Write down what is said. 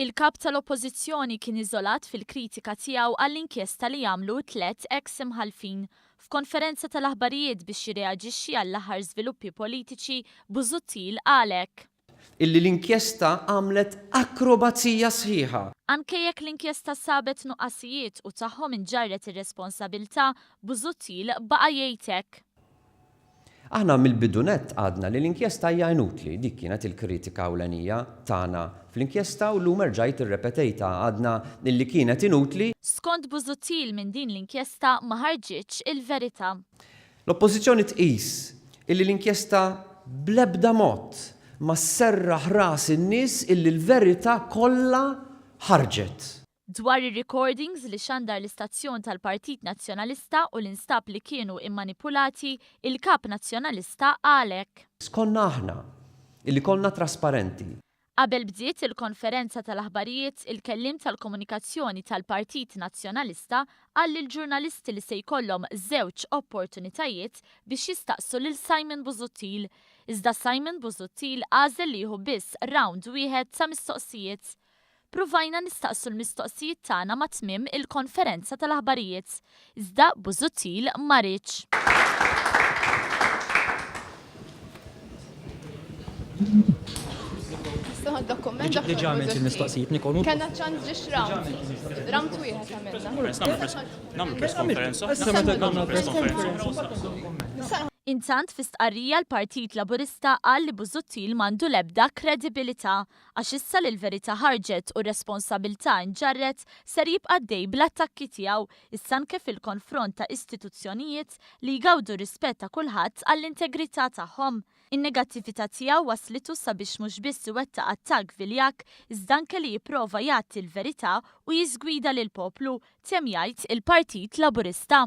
Il-Kap tal-Oppożizzjoni kien iżolat fil-kritika tiegħu għall-inkjesta li għamlu t-tlett eks Imħallfin. F'konferenza tal-aħbarijiet biex jirreaġixxi għall-aħħar żviluppi politiċi, Busuttil qal hekk. Illi l-inkjesta għamlet akrobazija sħiħa. Anke jekk l-inkjesta sabet nuqqasijiet u tagħhom inġarret ir-responsabilità, Busuttil baqa' jgħid hekk. Aħna mill-bidu nett għadna li l-inkjesta hija inutli, dik kienet il-kritika ewlenija tagħna fl-inkjesta u llum erġajt irrepetejtha, għadna illi kienet inutli. Skont Busuttil minn din l-inkjesta ma ħarġitx il-verità. L-Oppożizzjoni tqis illi l-inkjesta bl-ebda mod ma sserraħ ras in-nies illi l-verità kollha ħarġet. Dwar ir-recordings li xandar l-istazzjon tal-Partit Nazzjonalista u li nstab li kienu immanipulati, il-Kap Nazzjonalista qal hekk. Konna aħna illi konna trasparenti. Qabel bdiet il-konferenza tal-aħbarijiet, il-kelliem tal-komunikazzjoni tal-Partit Nazzjonalista qal lill-ġurnalisti li se jkollhom żewġ opportunitajiet biex jistaqsu lil Simon Busuttil. Iżda Simon Busuttil għażel li jieħu biss round wieħed ta' mistoqsijiet. Pruvajna nistaqsu l-mistoqsijiet tagħna ma' tmiem il-konferenza tal-aħbarijiet, iżda Busuttil ma riedx. Intant fi stqarrija l-Partit Laburista qal li Busuttil m'għandu l-ebda kredibilità Għax issa li l-verità ħarġet u r-responsabilità inġarret, ser jibqa' għaddej bl-attakki tiegħu, issa anke fil-konfront ta' istituzzjonijiet li jgawdu r-rispett ta' kulħadd għall-integrità tagħhom. In-negattività tiegħu wasslitu sabiex mhux biss iwettaq attakk viljakk, iżda anke li jipprova jgħatti l-verità u jiżgwida lill-poplu, temm jgħid il-Partit Laburista.